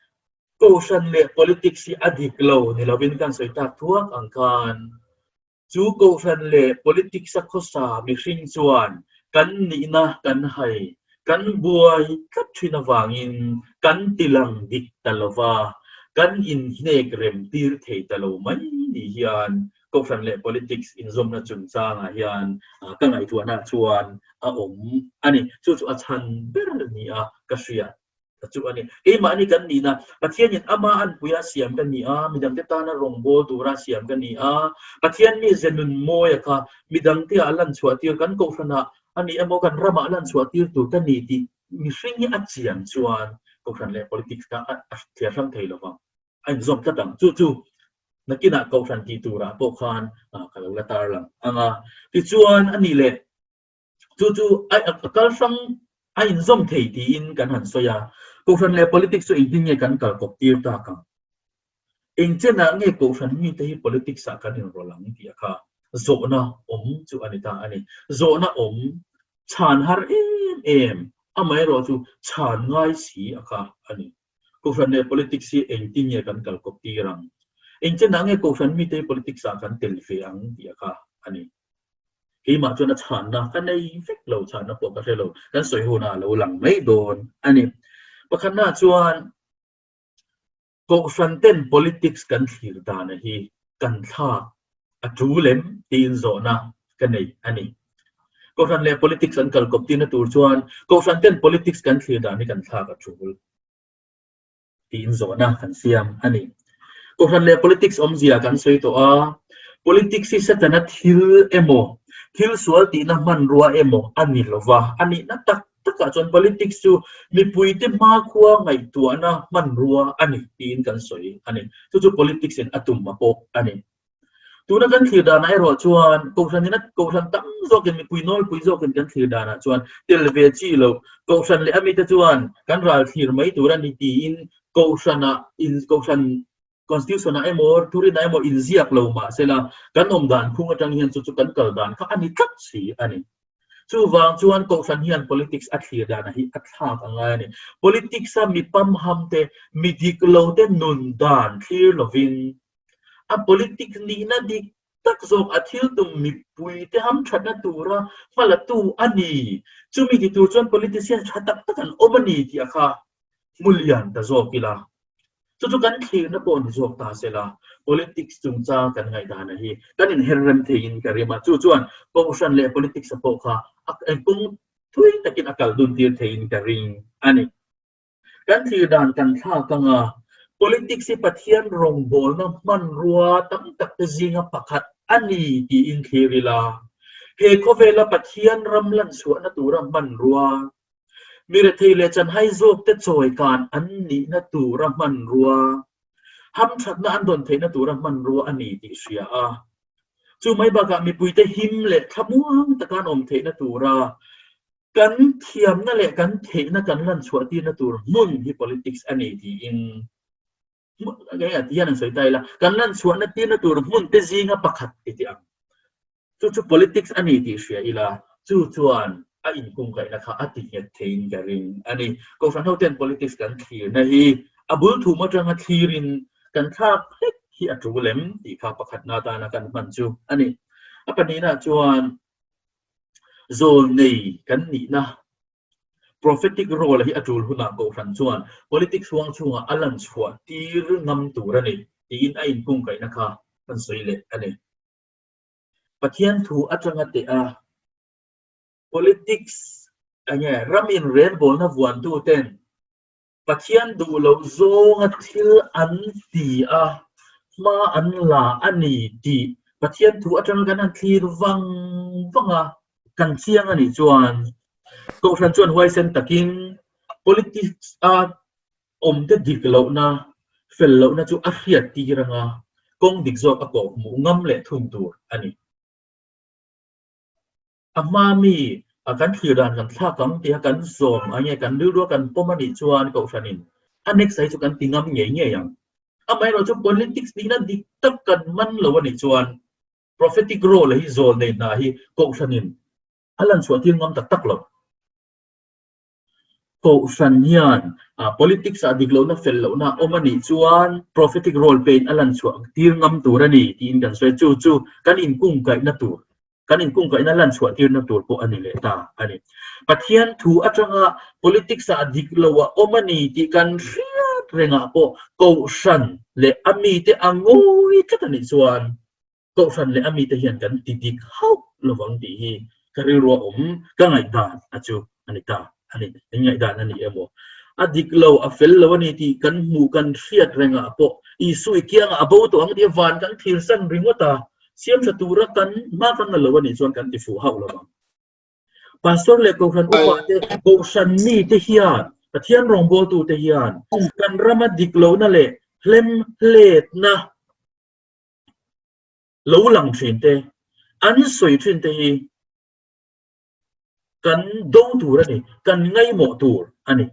Kohhran leh politics hi a dik lo ni lovin kan sawi tak thuak ang khan, Chu kohhran leh politics a khawsa mihring chuan kan nihna kan hai, kan buai tlat thin avangin kan tilang dik ta lo va, kan inhnek rem tir thei ta lo mai ni hian kohhran leh politics inzawmna chungchangah hian ka ngaihtuahna chuan a awm a ni. Chu chu a chhan ber nia ka hriat. ta chu a ni. Keimahni kan nihna, Pathianin ama anpuia siam ka ni a, midangte tana rawngbâwl tura siam ka ni a, Pathian mi ze nun mawia kha midangte ah lan chhuah tir kan kohhranah a ni emaw kan ramah lan chhuah tir tur ka ni tih mihring hi a chian chuan kohhran leh politics kha a thliar hrang thei lo vang. A inzawm tlat ang. Chu chu nakinah kohhran tih turah pawh khan ka lo la tarlang ang a. Tichuan a nih leh Chu chu a kal hrang a inzawm thei tiin kan han sawi a, Kohhran leh politics chu engtin nge kan kal kawp tir tak ang? Eng chenah nge Kohhran mite hi politics ah kan inrawlh ang tih a kha zawhna awm chu a ni ta a ni. Zawhna awm chhan har em em, amaherawh chu chhan ngai si a kha a ni. Kohhran leh politics hi engtin nge kan kal kawp tir ang? Eng chenah nge Kohhran mite hi politics ah kan tel ve ang tih a kha a ni. Keimah chuan a chhanna ka nei vek lo, chhanna pawh ka hre lo, kan sawi hunah a lo lang mai dawn a ni. Pakhatna chuan Kohhran ten politics kan thlir dana hi kan thlak a tul em tiin zawhna ka nei a ni. Kohhran leh politics an kalkawp tirna tur chuan Kohhran ten politics kan thlir dan hi kan thlak a tul. tiin zawhna kan siam a ni. Kohhran leh politics awmzia kan sawi tawh a, politics hi Setana thil emaw, thil sual tihna hmanrua emaw a ni lo va, a nihna tak takah chuan politics chu mipuite hmakhua ngaihtuahna hmanrua a ni tiin kan sawi a ni. Chu chu politics in a tum a pawh a ni. Tuna kan thlir danah erawh chuan Kohhran ina Kohhran tam zawkin mipui nawlpui zawkin kan thlir danah chuan tel ve chi loh Kohhran leh a mite chuan kan ral thlir mai tur a ni tiin Kohhranah in Kohhran Constitution-ah emaw thurinah emaw inziak lo mah sela kan awm dan phung atang hian chu chu kan kal dan kha a ni tlat si a ni. Chuvang chuan Kohhran hian politics a thlir danah hi a thlak a ngai a ni. Politics-a mi pamham te, mi dik lo te nun dan thlir lovin A politics nihna dik tak zawk a thil tum mipuite hamthatna tura hmalatu a ni. Chumi ti tur chuan politician tha tak tak an awm a ni tih a kha hmu lian ta zawk ila. Chu chu kan thlirna pawh ni zawk ta sela, politics chungchang kan ngaihdana hi kan inher rem theiin ka rim a. Chu chuan Kohhran leh politics-a pawh kha a kawng thui takin a kal dun tir theiin ka ring a ni. Kan thlir dan kan thlak anga politics hi Pathian rawngbawlna hmanrua tam tak te zinga pakhat a ni tiin thlir ila, he khawvela Pathian ram lanchhuahna tura hmanrua, mi rethei leh chanhai zawk te chawikan an nihna tura hmanrua, hamthatna an dawn theihna tura hmanrua a ni tih hria a. Chu mai bakah mipuite him leh thlamuang taka an awm theihna tura Kan thiamna leh kan theihna kan lan chhuah tirna tur hmun hi politics a ni tiin hian an sawi ta ila, kan lan chhuahna tirna tur hmun te zinga pakhat ti tih ang. Chu chu politics a ni tih hria ila, chu chuan a inkungkaihna kha a ti nghet theiin ka ring a ni. Kohhran hoten politics kan thlirna hi a bul thum atanga thlirin kan thlak hlek hi a tul em tih kha pakhatna atana kan hman chu a ni. A pahnihna chuan Zawl nei kan nihna prophetic role hi a tul hunah Kohhran chuan politics huang chhungah a lan chhuah tir ngam tur a ni tiin a inkungkaihna kha kan sawi leh a ni. Pathian thu atanga teh a, politics enge ram inrelbawlna vuantu ten Pathian duh loh zawnga thil an ti a, hma an la a ni tih Pathian thu atanga kan han thlir vang vang a, kan chiang a nih chuan Kohhran chuan huaisen takin politics a awmte dik lohna, fel lohna chu a hriat tir anga kawng dik zawk a kawh hmuh ngam leh thung tur a ni. A hma mi a kan thlir dan kan thlak ang tia kan zawm ang nge kan rilrua kan pawm a nih chuan Kohhranin a next ah hi chu kan ti ngam ngei ngei ang. Amaherawh chu politics nihna dik tak kan man lo a nih chuan prophetic role hi zawl nei hna hi Kohhranin a lan chhuah tir ngam tak tak lo. Kohhran hian politics ah dik lohna fel lohna a awm a nih chuan prophetic role peiin a lan chhuah tir ngam tur a ni tiin kan sawi a, chu chu kan inkungkaihna tur, kan inkungkaihna lan chhuah tirna tur pawh a ni leh ta a ni. Pathian thu atanga politics ah dik lo a awm a ni tih kan hriat rengah pawh Kohhran leh a mite a ngawi tlat a nih chuan Kohhran leh a mite hian kan ti dik hauh lovang tih hi ka rilrua awm ka ngaihdan a chu a ni ta a ni. Eng ngaihdan a ni emaw? A dik lo, a fel lo a ni tih kan hmuh kan hriat rengah pawh Isu i kiangah a bo tawh ang tih a van kan thirsan ringawt a, siamtha tura kan hma kan la lo a nih chuan kan ti fuh hauh lovang. Pastor leh Kohhran upa te, Kohhran mite hian, Pathian rawngbawltute hian kan rama dik lohna leh hlemhletna lo lang thin te, an sawi thin te hi kan do tur a ni, kan ngaihmawh tur a ni.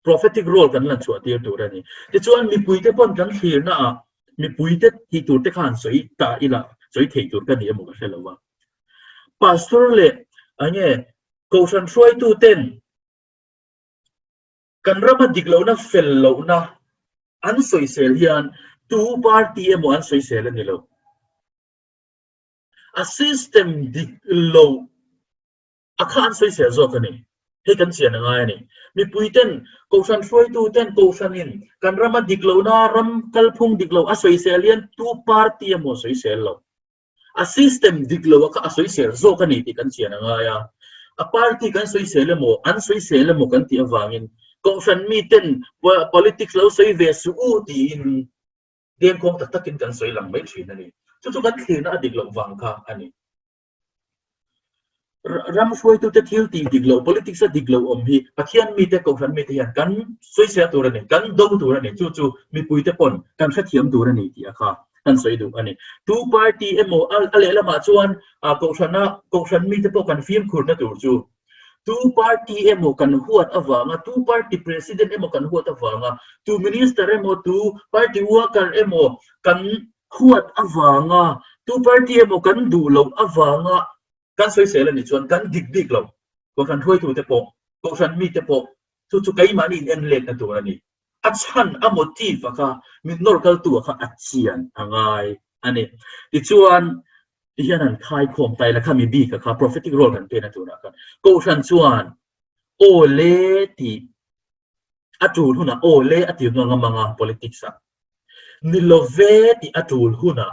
Prophetic role kan lan chhuah tir tur a ni. Tichuan mipuite pawn kan thlirna ah mipuite tih tur te khan sawi ta ila, sawi thei tur ka ni emaw ka hre lo a. Pastor leh enge Kohhran hruaitu ten Kan rama dik lohna fel lohna an sawisel hian tu party emaw an sawisel a ni lo. A system dik lo a kha an sawisel zawk a ni. Hei kan chian a ngai a ni. Mipui ten, Kohhran hruaitu ten, Kohhranin kan rama dik lohna, ram kalphung dik lo a sawisel hian tu party emaw a sawisel lo. A system dik lo a kha a sawisel zawk a ni tih kan chian a ngai a. A party kan sawisel emaw, an sawisel emaw kan tih avangin Kohhran miten politics lo sawi ve suh u tiin dengkhawng tak takin kan sawi lang mai thin a ni. Chu chu kan thlirna a dik loh vang kha a ni. Ram hruaitute thil tih dik loh, politics a dik loh awm hi Pathian mite, Kohhran mite hian kan sawisel tur a ni, kan do tur a ni. Chu chu mipuite pawn kan hrethiam tur a ni tih a kha. kan sawi duh a ni. Tu party emaw a lehlamah chuan kohhrana kohhran mite pawh kan fimkhurna tur chu tu party emaw kan huat avanga tu party president emaw kan huat avanga tu minister emaw tu party worker emaw kan huat avanga tu party emaw kan duh loh avanga kan sawisel a nih chuan kan dik bik lo. Kohhran hruaitute pawh, kohhran mite pawh chu chu keimahni in en letna tur a ni. A chhan, a motive a kha, min nawr kaltu a kha a chian a ngai a ni. Tichuan, tihian han khaikhawm ta ila khami bik a kha prophetic role kan pena turah khan kohhran chuan aw le tih a tul hunah aw le a tir ngam ang a politics ah. Ni love tih a tul hunah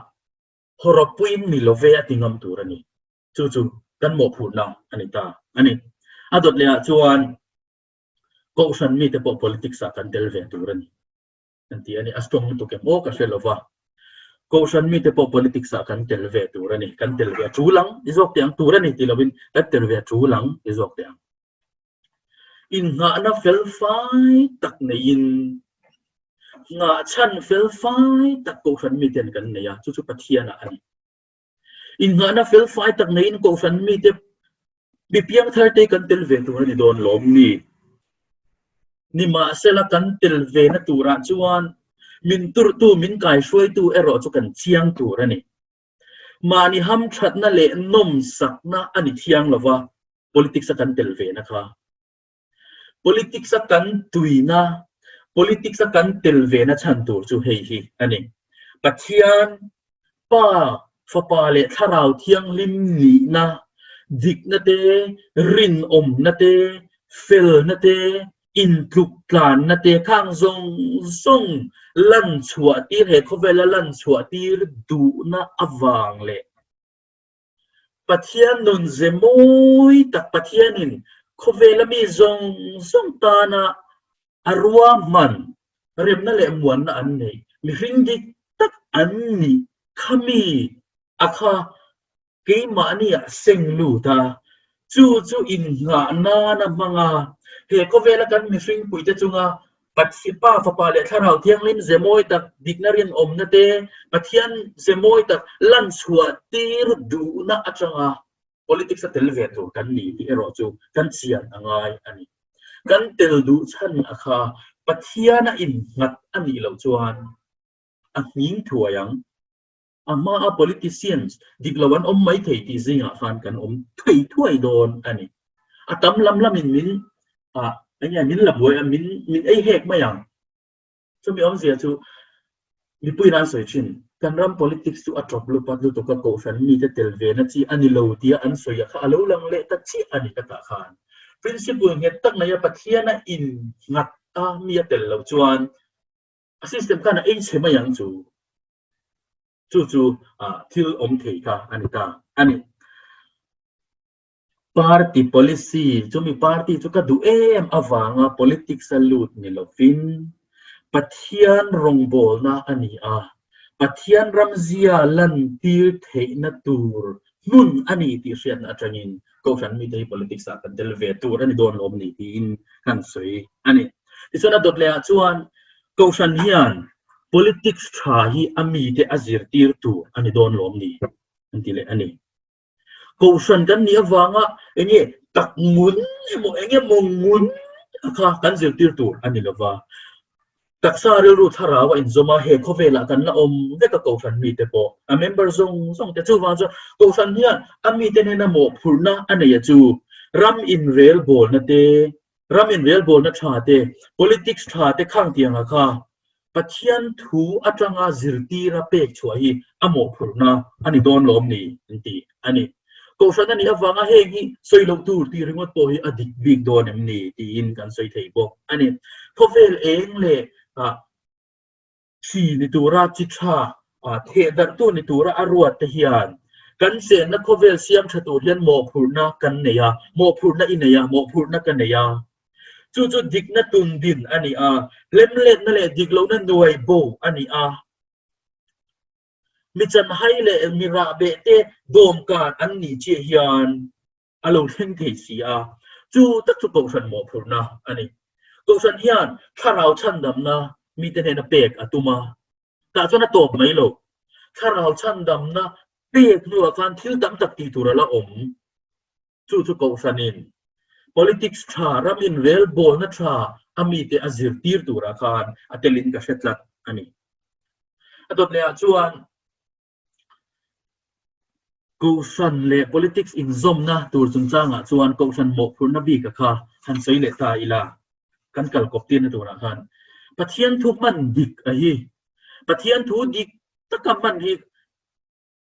hawrawppuiin ni love a ti ngam tur a ni. Chu chu kan mawhphurhna a ni ta a ni. A dawt lehah chuan Kohhran mite pawh politics ah kan tel ve tur a ni an ti a ni. A strong lutuk em aw ka hre lo va. Kohhran mite pawh politics ah kan tel ve tur a ni. Kan tel ve a tul ang i zawk teh ang tur a ni ti lovin kan tel ve a tul ang i zawk teh ang. Innghahna fel fai tak neiin nghahchhan fel fai tak Kohhran miten kan nei a, chu chu Pathianah a ni. Innghahna fel fai tak neiin Kohhran mite mi piangthar te kan tel ve tur a ni dawn lawm ni? Nimahsela kan tel ve na turah chuan min turtu, min kaihruaitu erawh chu kan chiang tur a ni. Mahni hamthatna leh nawmsakna a ni thiang lova politics a kan tel ve na kha. Politics a kan tuina, politics a kan tel ve na chhan tur chu hei hi a ni. Pathian, Pa, Fapa leh Thlarau Thianghlim nihna, dikna te, rinawmna te, felna te, intluk tlanna te khang zawng zawng lan chhuah tir he khawvela lan chhuah tir duhna avang leh Pathian nun ze mawi tak Pathianin khawvela mi zawng zawng tana a ruahman remna leh muanna an nei mihring dik tak an nih khami a kha keimahni ah seng lut a, chu chu innghah nana hmang a, he khawvela kan mihring puite chunga Pathian Pa, Fapa leh Thlarau Thianghlim ze mawi tak dikna rinawmna te, Pathian ze mawi tak lan chhuah tir duhna atanga politics a tel ve tur kan ni tih erawh chu kan chian a ngai a ni. Kan tel duh chhan a kha Pathiana innghat a nih loh chuan a nghing thuai ang. A hmaa politicians dik lo an awm mai thei tih zingah khan kan awm thei thuai dawn a ni. A tam lam lamin min ah eng nge min la buai a, min min ei hek mai ang. Chumi awmzia chu mipuiin an sawi thin, kan ram politics chu a tawp lupat lutuk a, kohhran mite tel ve na chi a ni lo tia an sawi a kha a lo lang leh ta chiah a ni ka tah khan. Principle nghet tak neia Pathiana innghat a mi a tel loh chuan a system khan a ei chhe mai ang chu. Chu chu thil awm thei kha a ni ta a ni. Party policy, chumi party chu ka duh em avanga politics a lut ni lovin Pathian rawngbawlna a ni a, Pathian ramzia lantir theihna tur hmun a ni tih hriatna atangin Kohhran mite hi politics ah kan tel ve tur a ni dawn lawm ni tiin kan sawi a ni. Tichuan a dawt lehah chuan Kohhran hian politics tha hi a mite a zirtir tur a ni dawn lawm ni an ti leh a ni. Kohhran kan nih avanga enge tak ngun emaw enge maw ngun a kha kan zirtir tur a ni lova. Taksa rilru thlarau a inzawm a, he khawvelah kan la awm vek a Kohhran mite pawh, a member zawng zawng te. Chuvang chuan Kohhran hian a mite nena mawhphurhna a nei a chu ram inrelbawlna te, Ram inrelbawlna tha te, politics tha te khang tianga kha Pathian thu atanga zirtira pek chhuah hi a mawhphurhna a ni dawn lawm ni an ti a ni. Kohhran a nih avanga heng hi sawi loh tur tih ringawt pawh hi a dik bik dawn em ni tiin kan sawi thei bawk a ni. Khawvel eng leh Chi ni tura chi tha theh darhtu ni tura a ruat te hian kan chenna khawvel siam tha tur hian mawhphurhna kan nei a, mawhphurhna i nei a, mawhphurhna ka nei a. Chu chu dikna tun din a ni a, hlemletna leh dik lohna nuai bo a ni a. Mi chanhai leh mi rahbeh te dawmkan an nih chiah hian a lo thleng thei si a, chu tak chu Kohhran mawhphurhna a ni. Kohhran hian thlarau chhandamna mite hnena pek a tum a, tah chuan a tawp mai lo. Thlarau chhandamna pek hnuah khan thil tam tak tih tur a la awm. Chu chu Kohhranin politics tha, ram inrelbawlna tha a mite a zirtir turah khan a telin ka hre tlat a ni. A dawt lehah chuan Kohhran leh politics inzawmna tur chungchangah chuan Kohhran mawhphurhna bika kha han sawi leh ta ila, kan kal kawp tirna turah khan Pathian thu hman dik a hi, Pathian thu dik taka hman hi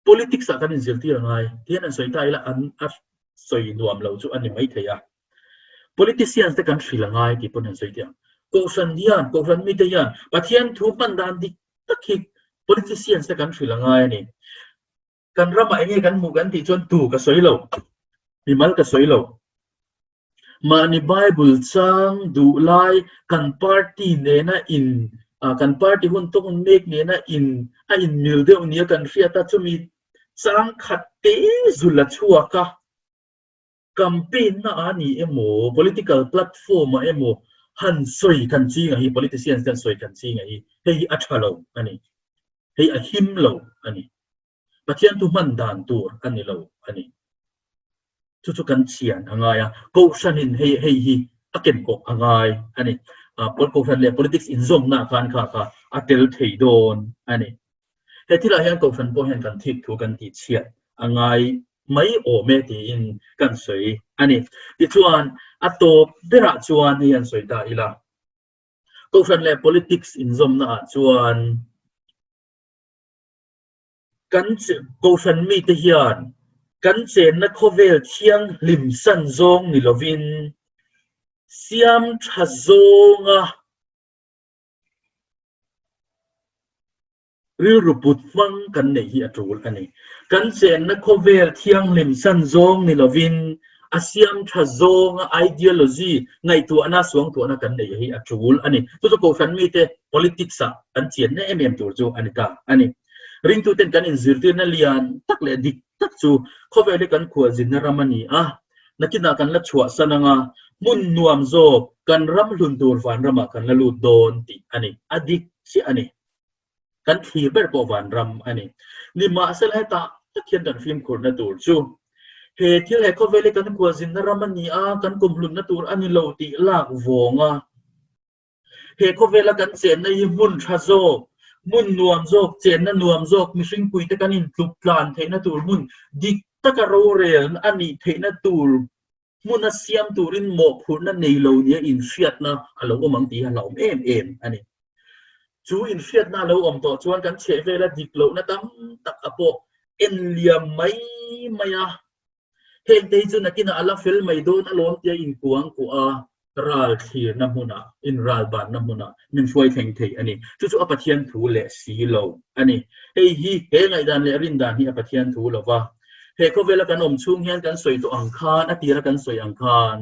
Politics ah kan inzirtir a ngai tihian an sawi ta ila an a sawi nuam lo chu a ni maithei a. Politicians te kan hrilh a ngai tih pawn an sawi tih ang. Kohhran hian, Kohhran mite hian Pathian thu hman dan dik tak hi politicians te kan hrilh a ngai a ni. Kan ramah enge kan hmuh kan tih chuan tu ka sawi lo, mimal ka sawi lo. Mahni Bible chang duh lai kan party nena in kan party hun tawk mek nena in a in mil deuh nia kan hriat a, chumi chang khat te zul a chhuak a, campaign na a ni emaw political platform ah emaw han sawi kan ching a hi, politicians te han sawi kan ching a hi, hei hi a tha lo a ni, hei a him lo a ni. Pathian thu hman dan tur a ni lo a ni. Chu chu kan chian a ngai a, Kohhranin hei hei hi a ken pawh a ngai a ni. Kohhran leh politics inzawmna khan kha kha a tel thei dawn a ni. He thilah hian Kohhran pawh hian kan thik thu kan tih chhiat a ngai mai awm e tiin kan sawi a ni. Tichuan, a tawp berah chuan hei han sawi ta ila, Kohhran leh politics inzawmna ah chuan, Kan Kohhran mite hian kan chenna khawvel thianghlim san zawng ni lovin siam tha zawnga rilru put hmang kan neih hi a tul a ni. Kan chenna khawvel thianghlim san zawng ni lovin a siam tha zawnga ideology ngaihtuahna suangtuahna kan neih hi a tul a ni. Chu chu Kohhran mite politics ah kan chianna em em tur chu a ni ta a ni. Ringtuten kan inzirtirna lian tak leh dik tak chu khawvel hi kan khualzinna ram a ni a, nakinah kan la chhuahsan anga hmun nuam zawk kan ram hlun tur vanramah kan la lut dawn tih a ni. A dik chiah a ni. Kan thlir ber pawh vanram a ni. Nimahsela hetah tak hian kan fimkhurna tur chu he thil he khawvel hi kan khualzinna ram a ni a, kan kumhlunna tur a ni lo tih lak vawnga He khawvela kan chenna hi hmun tha zawk, hmun nuam zawk, chenna nuam zawk, mihringpuite kan intluk tlan theihna tur hmun dik taka rorel a nih theihna tur hmuna siam turin mawhphurhna nei lo nia inhriatna a lo awm ang tih hi a hlauhawm em em a ni. Chu inhriatna a lo awm tawh chuan kan chhehvela dik lohna tam tak a pawh en liam mai mai a. Hengte hi chu nakinah a la fel mai dawn alawm tia inkuang kuah a, ral thlirna hmunah, inralbanna hmunah min hruai thleng thei a ni. Chu chu a Pathian thu leh si lo a ni. Hei hi he ngaihdan leh rindan hi a Pathian thu lo va. He khawvela kan awm chhung hian kan sawi tawh ang khan, a tira kan sawi ang khan,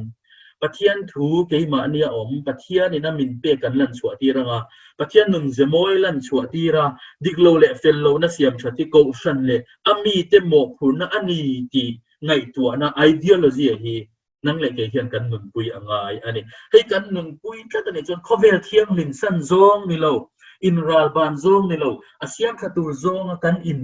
Pathian thu keimahnia awm, Pathianin a min pek kan lan chhuah tir anga, Pathian nun ze mawi lan chhuah tir a, dik lo leh fel lohna siam that hi kohhran leh a mite mawhphurhna a ni tih ngaihtuahna, ideology, hi nang leh kei hian kan nunpui a ngai a ni. Hei kan nunpui tlat a nih chuan khawvel thianghlim san zawng ni lo, inralban zawng ni lo, a siamtha tur zawnga kan in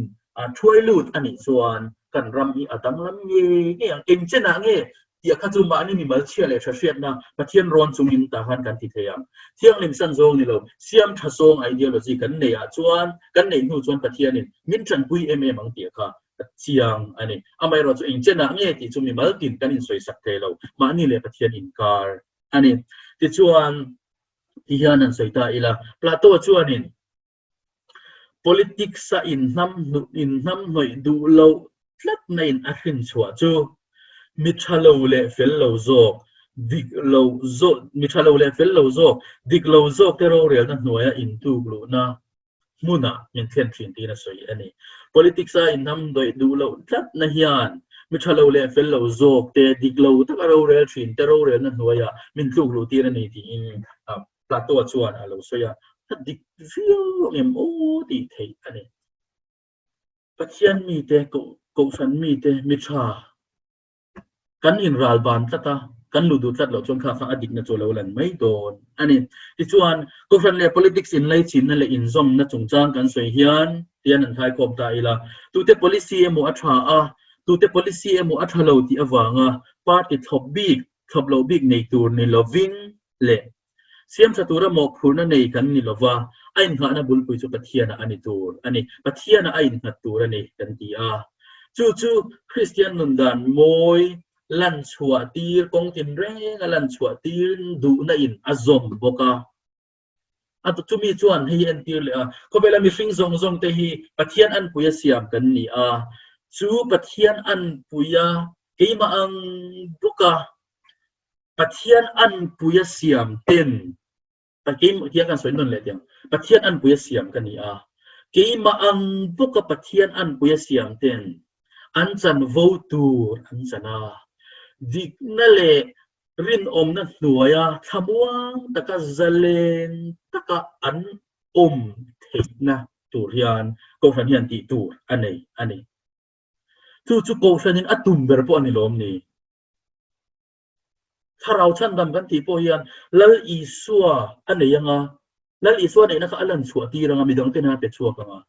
thuai lut a nih chuan kan ram hi a danglam ngei ngei ang. Eng chenah nge tih kha chu mahni mimal chhia leh tha hriatna Pathian rawn chungin tah khan kan ti thei ang. Thianghlim san zawng ni lo, siamtha zawng ideology kan neih ah chuan, kan neih hnu chuan Pathianin min tanpui em em ang tih kha a chiang a ni. Amaherawhchu chu eng chenah nge tih chu mimal tin kan insawisak thei lo, mahni leh Pathian inkar a ni. Tichuan, ti hian han sawi ta ila, Plato chuanin Politics-a inhnamhnawih duh loh tlatna in a hrinchhuah chu mi tha lo leh fel lo zawk, dik lo zawk, mi tha lo leh fel lo zawk, dik lo zawkte rorelna hnuaia intuk luhna hmunah min thlen thin tiin a sawi a ni. Politics-a inhnamhnawih duh loh tlatna hian mi tha lo leh fel lo zawkte, dik lo taka rorel thinte rorelna hnuaiah min tluk luh tir a ni tiin Plato-a chuan a lo sawi a, a dik viau ang em aw tih theih a ni. Pathian mite, Kohhran mite, mi tha kan inral ban tlat a, kan luh duh tlat loh chuan kha kha a dikna chu a lo lan mai dawn a ni. Tichuan, Kohhran leh politics inlaichinna leh inzawmna chungchang kan sawi hian. Tian an thlaikhawm ta ila, tute policy emaw a tha a, tute policy emaw a tha lo tih avanga party thlawp bik, thlawp loh bik nei tur ni lovin leh siamtha tura mawhphurhna nei kan ni lova, a innghahna bulpui chu Pathianah a ni tur a ni, Pathianah a innghat tur a ni kan ti a. Chu chu Kristian nundan mawi lan chhuah tir, kawng tinrenga lan chhuah tir duhna in a zawm bawk a. A chumi chuan hei hi entir leh a, khawvela mihring zawng zawng te hi Pathian anpuia siam kan ni a, chu Pathian anpuia keimah ang bawka Pathian anpuia siam ten keimah kan sawi nawn leh tiang Pathian anpuia siam ka ni a, keimah ang bawka Pathian anpuia siam ten an chanvo tur an chan a, dikna leh rinawmna hnuaia thlamuang taka zalen taka an awm theihna tur hian Kohhran hian tih tur a nei a ni. Chu chu Kohhranin a tum ber pawh a ni lawm ni? Thlarau chhandam kan tih pawh hian Lal Isua a nei anga, Lal Isua neihna kha a lan chhuah tir anga, midangte hna a pe chhuak anga.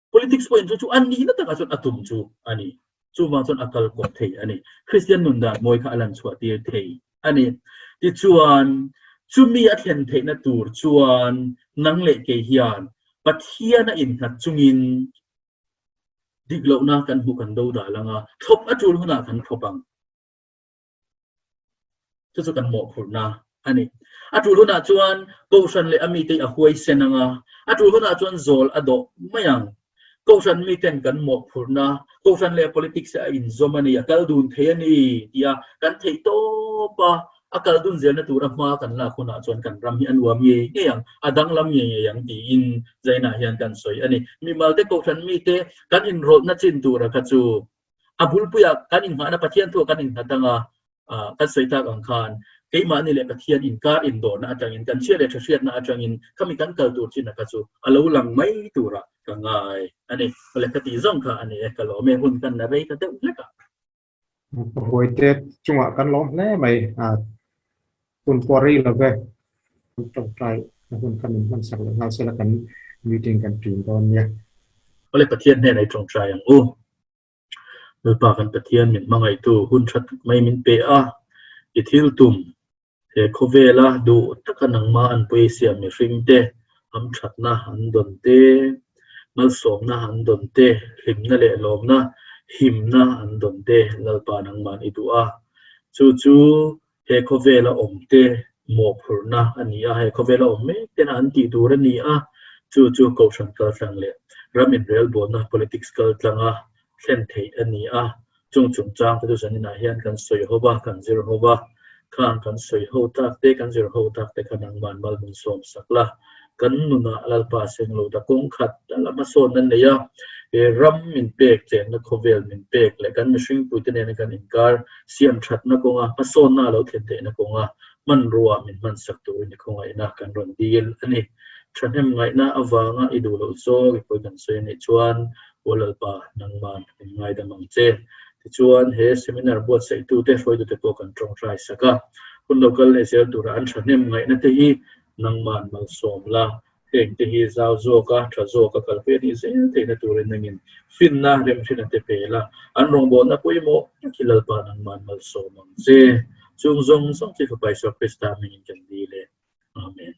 Politics pawhin chu chu a nihna takah chuan a tum chu a ni. Chuvang chuan a kal kawp thei a ni. Kristian nun dan mawi kha a lan chhuah tir thei a ni. Tichuan, chumi a thlen theihna tur chuan nang leh kei hian Pathian a innghat chungin dik lohna kan hmuh kan do dal ang a, thlawp a tul hunah kan thlawp ang. Chu chu kan mawhphurhna a ni. A tul hunah chuan Kohhran leh a mite a huaisen ang a, a tul hunah chuan zawl a dawh mai ang. Kohhran miten kan mawhphurhna, Kohhran leh politics hi a inzawm a ni, a kal dun thei a ni tia kan theih tawp a, a kal dun zelna tura hma kan lak hunah chuan kan ram hi a nuam ngei ngei ang, a danglam ngei ngei ang tiin Zainah hian kan sawi a ni. Mimalte Kohhran mite kan inrawlhna chin tura kha chu A bulpuiah kan inngahna Pathian thu ah kan innghat ang a, kan sawi tak ang khan keimahni leh Pathian inkar indawrna atangin kan chhia leh tha hriatna atangin khami kan kal tur chin a kha chu a lo lang mai turah ka ngai a ni. Awle ka tih zawng kha a ni e, ka lawm e, hun kan la rei ta deuh hlek a. Huaite chungah kan lawm hle mai, hun pawh rei lo ve, kan tawngtai na hun kha min hmansak leh nghal sela kan meeting kan ṭin dawn nia. Awle Pathian hnenah i tawngtai ang u. Lalpa kan Pathian min hmangaihtu hun tha tak mai min pe a, i thil tum he khawvela duh taka nangma an pawisiam mihring te hamthatna an dawn te, malsawmna an dawn te, hlimna leh lawmna, himna an dawn te Lalpa nangman i duh a. Chu chu he khawvela awm te mawhphurhna a ni a, he khawvela awm mek tena an tih tur a ni a, chu chu Kohhran kaltlang leh ram inrelbawlna, politics, kaltlanga thlen theih a ni a, chung chungchang te chu zaninah hian kan sawi ho va, kan zir ho va, khang kan sawi ho tak te, kan zir ho tak te kha nangman mal min sawm sak la, kan nunah Lalpa seng lo ta kawng khat tal a hmasawn a nei a, he ram min pek, chenna khawvel min pek leh kan mihringpuite nena kan inkar siam thatna kawnga hmasawnna a lo thlen theihna kawnga hmanrua min hmansak turin i khawngaihna kan rawn dil a ni. Thahnem ngaihna avanga i duh loh zawk i pawi kan sawi a nih chuan Aw Lalpa, nangman min ngaidam ang che. Tichuan, he seminar buatsaihtute, hruaitute pawh kan tawngtai sak a, hun lo kal leh zel tura an thahnem ngaihna te hi Nangman malsawm la, heng te hi zau zawka, tha zawka kalpui a nih zel theihna turin nangin finna remhrinna te pe la, an rawngbawlna pawimawh tak hi Lalpa nangman malsawm ang che. Chung zawng zawng chu i Fapa Isua Krista hmingin kan dil e. Amen.